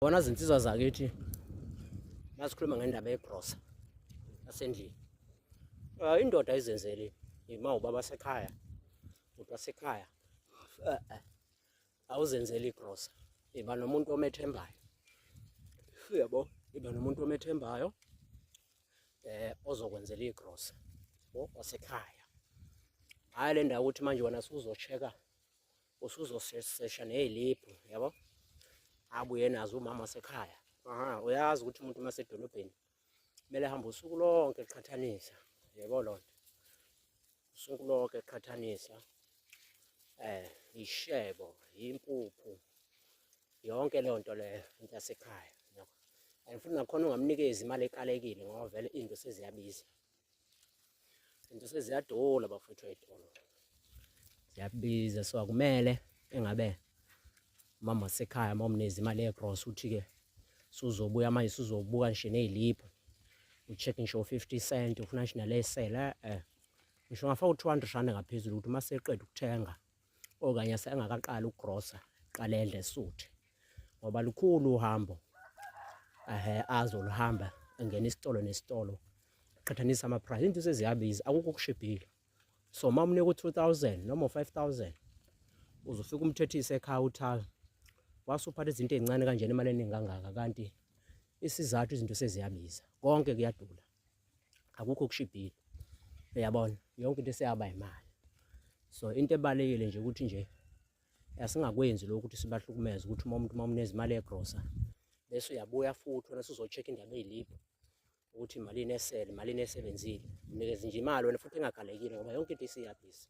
Bona zinsizwa zakithi masikhuluma ngendaba yegrosa yasendlini. Indoda ayizenzeli ima ubaba sekhaya, umuntu wasekhaya. Awuzenzeli igrosa. Iba nomuntu omethembayo. Uyabo? Iba nomuntu omethembayo ozokwenzela igrosa. Yabo wasekhaya. Hhayi le ndawo ukuthi manje wena suzocheka usuzosesha neziliphu yabo abuye nazo umama wasekhaya. Aha, uyazi ukuthi umuntu uma sedolobheni kumele ahambe usuku lonke eqhathanisa, yebo loo nto, usuku lonke eqhathanisa ishebo, impuphu, yonke leyo nto leyo into yasekhaya. And futhi nakhona ungamnikezi imali ekalekile ngoba vele into seziyabiza, into seziyadula bafowethu ey'tolo ziyabiza. So akumele engabe mama sekhaya uma umnezi imali yegrosa uthi-ke suzobuya manje suzobuka nje ney'liphu u-check ngisho 50 cent ufuna nje nalesela ngisho ungafaka u-200 rand ngaphezulu ukuthi uma seqeda ukuthenga okanye sengakaqali ukugrosa qale edle esuthe ngoba lukhulu uhambo azoluhamba engena isitolo nesitolo qhathanisa ama-price, into seziyabiza, akukho okushibhile. So uma umnika u-2000 noma u-5000 uzofika umthethise ekhaya uthala wase uphatha izinto ey'ncane kanjena imali eningi kangaka, kanti isizathu izinto seziyabiza, konke kuyadula, akukho okushibhile, uyabona yonke into eseyaba imali. So into ebalulekile nje ukuthi nje asingakwenzi lokhu ukuthi sibahlukumeze ukuthi uma umuntu uma unezimali yegrosa bese uyabuya futhi wena suzo-check indaba ey'liphu ukuthi imalini esele, imalini esebenzile, mnikeze nje imali wena futhi engagalekile ngoba yonke into isiyabiza.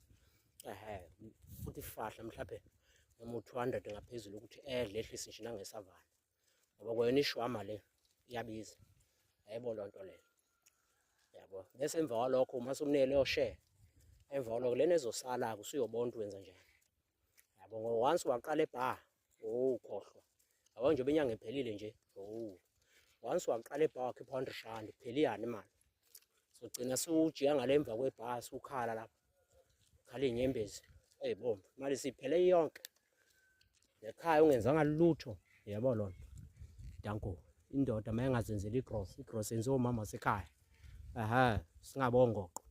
Ehhe, futhi fahla mhlawumbe noma u-200 ngaphezulu ukuthi edle ehlise nje nangesavana ngoba kwayona ishwama le iyabiza, yayebo loo nto leyo, yabo. Bese emva kwalokho uma sumnike leyo share, emva kwalokho lena ezosala-ke usuyobona ukuthi wenza njani, yabo. Ngoba once waqala ebha, oh khohlwa, yabo njengoba inyanga iphelile nje, oh once waqala ebha wakhipha 100 rand kuphela iyani imali, sogcina siwujika ngale emva kwebhasi ukhala lapho, khala iy'nyembezi, eyi bomvu imali siphele yonke nekhaya ungenzanga lutho, yabo loo nto. Danko, indoda uma ingazenzeli igrosa, igrosa yenziwa umama wasekhaya. Aha, singabongoqo.